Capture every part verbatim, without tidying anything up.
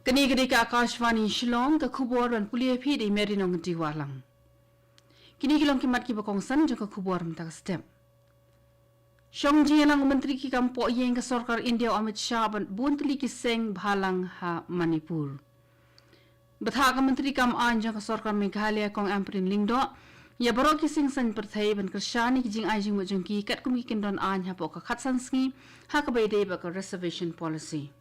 Kane ka dei ka Akashvani Shillong, ka khubor ban pule phi da i Mary Nongkynrih Wahlang. Kine ki long ki mat kiba kongsan jong ka khubor mynta ka step. Shong jingïalang u Myntri ki kam poh ïing ka Sorkar India u Amit Shah bad bun tylli ki seng bhalang ha Manipur. Bthah ka Myntri kam aiñ jong ka Sorkar Meghalaya Kong Ampareen Lyngdoh ïa baroh ki seng saiñ pyrthei ban kyrshan ïa ki jingai jingmut jong ki katkum ki kyndon aiñ hapoh ka khatsan sngi ha kaba ïadei bad ka reservation policy.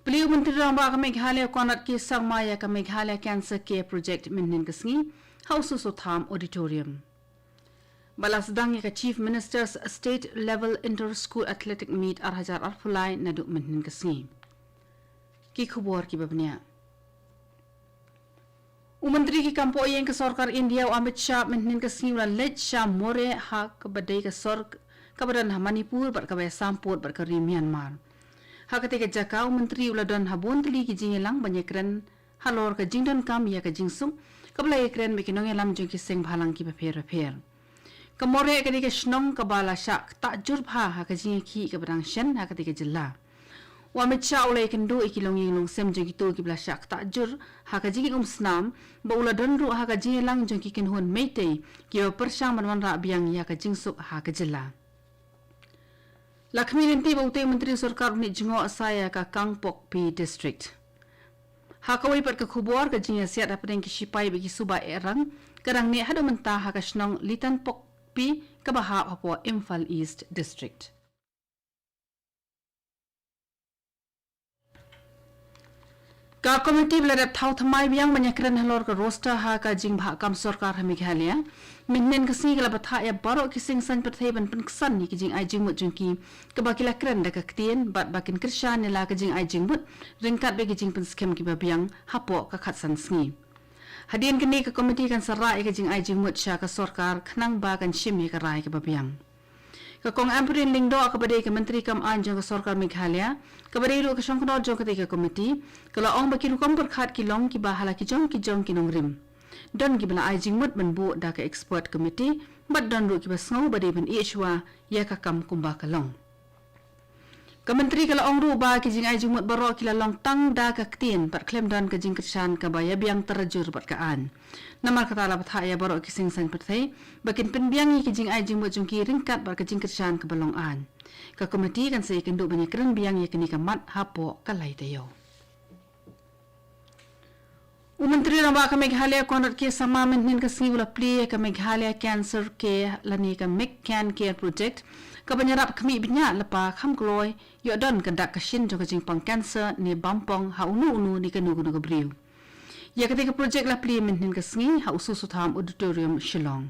Plie u Myntri Rangbah ka Meghalaya Conrad K Sangma ïa ka Meghalaya Cancer Care Project mynhynnin ka sngi ha u Soso Tham Auditorium. Ba la sdang ïa ka Chief Minister's State Level Inter School Athletic Meet ar hajar arphew lai naduh mynhynnin ka sngi. Ki khubor kiba bniah. U Myntri ki kam poh ïing ka Sorkar India u Amit Shah mynhynnin ka sngi u la leit sha Moreh ha kaba dei ka sor kaba don ha Manipur bad kaba ïasampot bad ka ri Myanmar. Ha katei ka jaka u Myntri u la don ha bun tylli ki jingïalang ban ïakren halor ka jingdonkam ïa ka jingsuk kaba la ïakren bad ki nongïalam jong ki seng bhalang kiba pher bapher. Ka Moreh ka dei ka shnong kaba la shah ktah jur bha ha ka jingïakhih kaba dang shen ha katei ka jylla. U Amit Shah u la ïakynduh ïa ki longïing longsem jong kito kiba la shah ktah jur ha ka jingïaumsnam, bad u la don ruh ha ka jingïalang jong ki kynhun Meitei kiba pyrshang ban wanrah biang ïa ka jingsuk ha ka jylla. La khmih lynti ba utei u Myntri Sorkar un leit jngoh sa ïa ka Kangpokpi District. Ha kawei pat ka khubor, ka jingïasiat hapdeng ki shipai bad ki suba eh rang ka dang neh haduh mynta ha ka shnong Litanpokpi kaba hap hapoh Imphal East District. Ka komiti ba la dep thaw thymmai biang ban ïakren halor ka roster ha ka jingbhah kam sorkar ha Meghalaya mynhynnin ka sngi ka la bthah ïa baroh ki seng saiñ pyrthei ban pynksan ïa ki jingai jingmut jong ki kaba ki la kren da ka ktien bad ba kin kyrshan ïa la ka jingai jingmut ryngkat bad ki jingpynskhem kiba biang hapoh ka khatsan sngi. Hadien kane ka komiti kan sa rah ïa ka jingai jingmut sha ka sorkar khnang ba kan shim ïa ka rai kaba biang. Ka Kong Ampareen Lyngdoh kaba dei ka Myntri kam aiñ jong ka Sorkar Meghalaya, kaba dei ruh ka shongknor jong katei ka komiti, ka la ong ba ki rukom pyrkhat ki long kiba ha la ki jong ki jong ki nongrim. Don kiba la ai jingmut ban buh da ka expert committee, bad don ruh kiba sngew ba dei ban ïeh shuwa ïa ka kam kumba ka long. Ka Myntri ka la ong ruh ba ki jingai jingmut baroh ki la long tang da ka ktien bad khlem don ka jingkyrshan kaba ïabiang tarajur bad ka aiñ. Namar kata la bthah ïa baroh ki seng saiñ pyrthei ba kin pynbiang ïa ki jingai jingmut jong ki ryngkat bad ka jingkyrshan kaba long aiñ. Ka komiti kan sa ïakynduh ban ïakren biang ïa kane ka mat hapoh ka lai taïew. U Myntri Rangbah ka Meghalaya Conrad K Sangma mynhynnin ka sngi u la plie ïa ka Meghalaya Cancer Care lane ka Meg Can Care Project, kaban ïarap khmih bniah lypa kham kloi ïoh don ka dak ka shin jong ka jingpang cancer ne bampong ha uno uno ne kano kano ka briew. Ïa katei ka project la plie mynhynnin ka sngi ha u Soso Tham Auditorium, Shillong.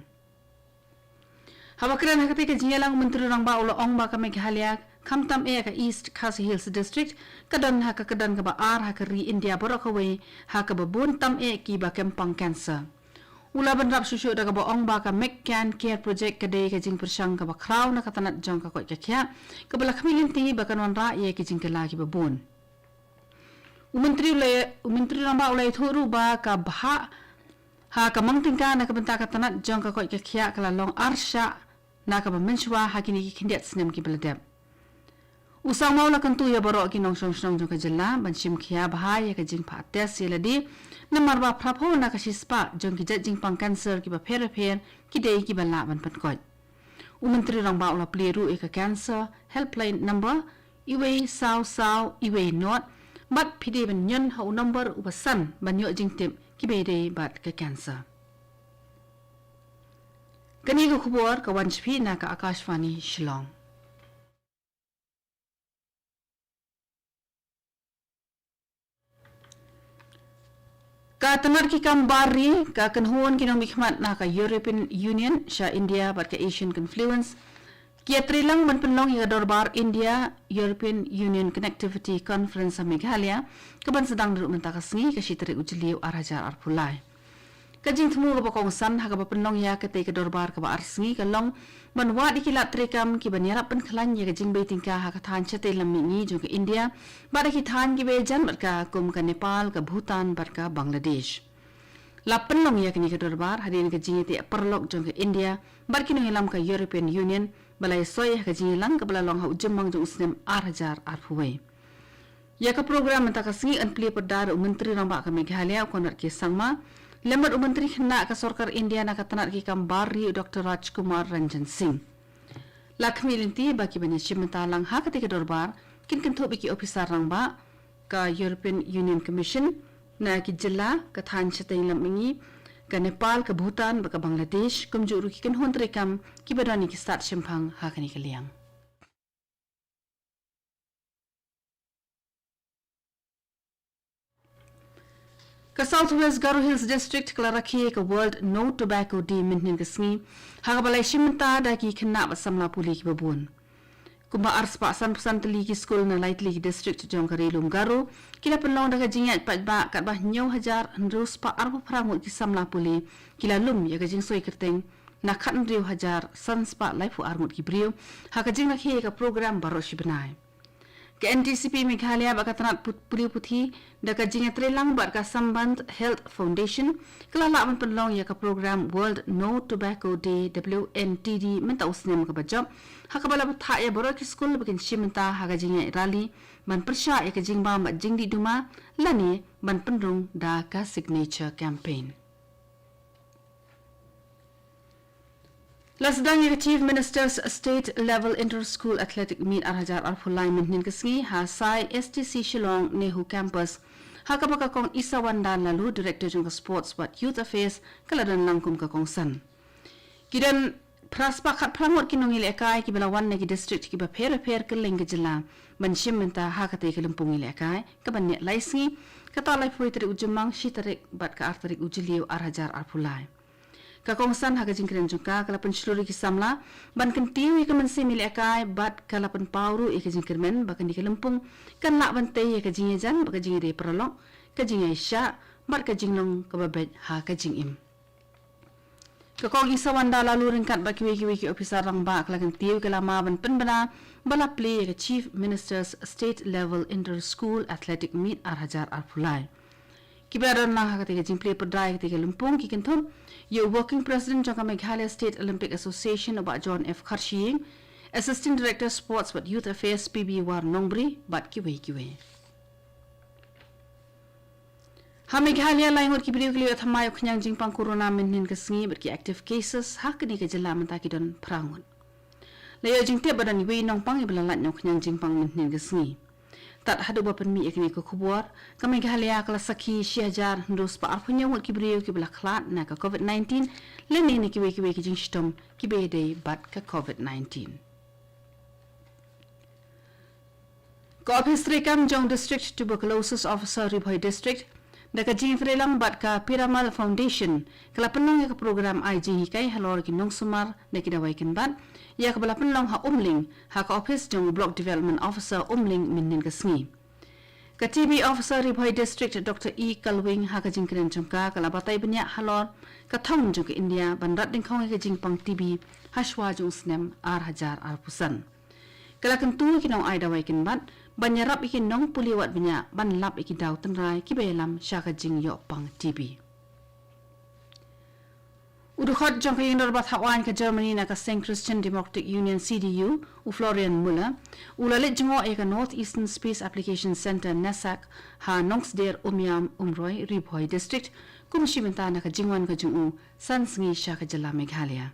Haba kren ha katei ka jingïalang, u Myntri Rangbah u la ong ba ka Meghalaya, khamtam eh ka East Khasi Hills District, ka don ha ka kyrdan kaba ar ha ka ri India baroh kawei, ha kaba bun tam eh kiba kem pang cancer. U la bynrap shuh shuh da kaba ong ba ka Meg Can Care Project ka dei ka jingpyrshang kaba khraw na ka tnat jong ka koit ka khiah, kaba la khmih lynti ba kan wanrah ïa ki jingkylla kiba bun. U Myntri u la, u Myntri Rangbah u la ïathuh ruh ba ka bhah ha ka mang tyngka na ka bynta ka tnat jong ka koit ka khiah ka la long arshah na kaba mynshuwa ha kine ki khyndiat snem kiba la dep. U Sangma u la kyntu ïa baroh ki nongshong shnong jong ka jylla ban shim khia bha ïa ka jingphah test ïa lade, namar ba phraphew na ka shispah jong ki jait jingpang cancer kiba pher bapher ki dei kiba lah ban pynkoit. U Myntri Rangbah u la plie ruh ïa ka Cancer Helpline number, iwei saw saw iwei nought, bad phi dei ban ñion ha u number uba san ban ïoh jingtip kiba ïadei bad ka cancer. Kane ka khubor ka wan sha phi na ka Akashvani Shillong. Ka tnat ki kam bar ri, ka kynhun ki nongmihkhmat na ka European Union sha India bad ka Asian Confluence, ki ïatreilang ban pynlong ïa ka dorbar India European Union Connectivity Conference ha Meghalaya, kaban sdang naduh mynta ka sngi, ka shi tarik u Jylliew ar hajar arphew lai. Ka jingthmu kaba kongsan ha kaba pynlong ïa katei ka dorbar kaba ar sngi ka long ban wad ïa ki lad treikam kiban ïarap pynkhlaiñ ïa ka jingbei tyngka ha ka thaiñ shatei lam mihngi jong ka India bad ha ki thaiñ kiba ïajan bad ka kum ka Nepal, ka Bhutan bad ka Bangladesh. La pynlong ïa kane ka dorbar hadien ka jingïateh paralok jong ka India bad ki nongïalam ka European Union ba la ïasoi ha ka jingïalang kaba la long ha u Jymmang jong u snem ar hajar arphew wei. Ïa ka program mynta ka sngi yn plie pyrda da u Myntri Rangbah ka Meghalaya u Conrad K Sangma, lem bad u Myntri Khynnah ka Sorkar India na ka tnat ki kam bar ri u Doctor Rajkumar Ranjan Singh. La khmih lynti ba ki ban ïashim bynta lang ha katei ka dorbar kin kynthup ïa ki ophisar rangbah ka European Union Commission na ki jylla, ka thaiñ shatei lam mihngi, ka Nepal, ka Bhutan bad ka Bangladesh, kumjuh ruh ki kynhun treikam kiba don ïa ki stad shemphang ha kane ka liang. Ka South West Garo Hills District ka la rakhe ka World No Tobacco Day mynhynnin ka sngi, ha kaba la ïashim bynta da ki khynnah bad samla pule kiba bun. Kumba arspah sanphew san tylli ki skul na lai tylli ki district jong ka Ri Lum Garo ki la pynlong da ka jingïaid paidbah, katba hynñiew hajar hynriew spah arphew phra ngut ki samla pule ki la lum ïa ka jingsoi kyrteng na khathynriew hajar san spah laiphew ar ngut ki briew ha ka jingrakhe ïa ka program baroh shi bnai. Ka N T C P Meghalaya bad ka tnat put-, pule puthi da ka jingïatreilang bad ka Sambandh Health Foundation ka la lah ban pynlong ïa ka program World No Tobacco Day, W N T D, mynta u snem kaba jop, ha kaba la bthah ïa baroh ki skul ba kin shim bynta ha ka jingïaid rally ban pyrshah ïa ka jingbam bad jingdih duma lane ban pynrung da ka signature campaign. La sdang ïa ka Chief Minister's State Level Inter School Athletic Meet ar hajar arphew lai mynhynnin ka sngi ha Sai S T C Shillong NEHU Campus, ha kaba ka Kong Isawanda Laloo, Director jong ka Sports bad Youth Affairs, ka la don lang kum ka kongsan. Ki don phra spah khatphra ngut ki nongïalehkai kiba la wan na ki district kiba pher bapher kylleng ka jylla ban shim bynta ha katei ka lympung ïalehkai kaban neh lai sngi, kata laiphew tarik u Jymmang, shi tarik bad ka ar tarik u Jylliew ar hajar arphew lai. Ka kongsan ha ka jingkren jong ka ka la pynshlur ïa ki samla ban kyntiew ïa ka mynsiem ïalehkai bad ka la pynpaw ruh ïa ka jingkyrmen ba kane ka lympung kan lah ban tei ïa ka jingïajan bad ka jingïadei paralok, ka jingïaishah bad ka jinglong kaba beit ha ka jingim. Ka Kong Isawanda Laloo ryngkat bad kiwei kiwei ki ophisar rangbah ka la kyntiew ïa ka lama ban pynbna ba la plie ïa ka Chief Minister's State Level Inter School Athletic Meet ar hajar arphew lai. Kiba la don lang ha katei ka jingplie pyrda ïa katei ka lympung ki kynthup ïa u Working President jong ka Meghalaya State Olympic Association u Bah John F Kharshiing, Assistant Director Sports bad Youth Affairs P B War Nongbri bad kiwei kiwei. Ha Meghalaya lai ngut ki briew ki la ïoh thymmai u khñiang jingpang corona mynhynnin ka sngi bad ki active cases ha kane ka jylla mynta ki don phra ngut. La ïoh jingtip ba don iwei i nongpang iba la lait na u khñiang jingpang mynhynnin ka sngi. Tad haduh ba pynmih ïa kane ka khubor, ka Meghalaya ka la sakhi shi hajar hynriew spah arphew hynñiew ngut ki briew kiba la khlad na ka COVID nineteen lane na kiwei kiwei ki jingshitom kiba ïadei bad ka COVID nineteen. Ka ophis treikam jong District Tuberculosis Officer Ri Bhoi District da ka jingïatreilang bad ka Piramal Foundation ka la pynlong ïa ka program ai jinghikai halor ki nongsumar na ki dawai kynbat, ïa kaba la pynlong ha Umling ha ka ophis jong u Block Development Officer Umling mynhynnin ka sngi. Ka T B Officer Ri Bhoi District Doctor E Kalwing ha ka jingkren jong ka ka la batai bniah halor ka thong jong ka India ban rat dyngkhong ïa ka jingpang T B hashwa jong u snem ar hajar arphew san. Ka la kyntu ïa ki nongai dawai kynbat ban ïarap ïa ki nongpule wad bniah ban lap ïa ki daw tynrai kiba ïalam sha ka jingïoh pang T B. U dkhot jong ka ïingdorbar thawaiñ ka Germany na ka seng Christian Democratic Union, C D U, u Florian Müller u la leit jngoh ïa ka North Eastern Space Application Centre, NESAC, ha Nongsder, Umiam, Umroi, Ri Bhoi District kum shi bynta na ka jingwan ka jong u san sngi sha ka jylla Meghalaya.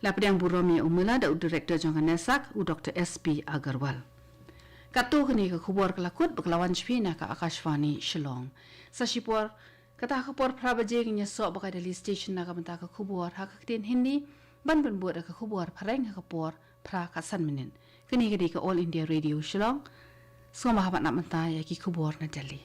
La pdiang burom ïa u Müller da u Director jong ka NESAC, u Doctor S P Agarwal. Katto katne ka khubor ka la kut bad ka la wan sha phi na ka Akashvani Shillong. Sa shipor, kata ha ka por phra baje ngin ïasoh bad ka Delhi Station na ka bynta ka khubor ha ka ktien Hindi, ban bud da ka khubor phareng ha ka por phra khatsan minit. Kane ka dei ka All India Radio Shillong. Sngewbha ban ap mynta ïa ki khubor na Delhi.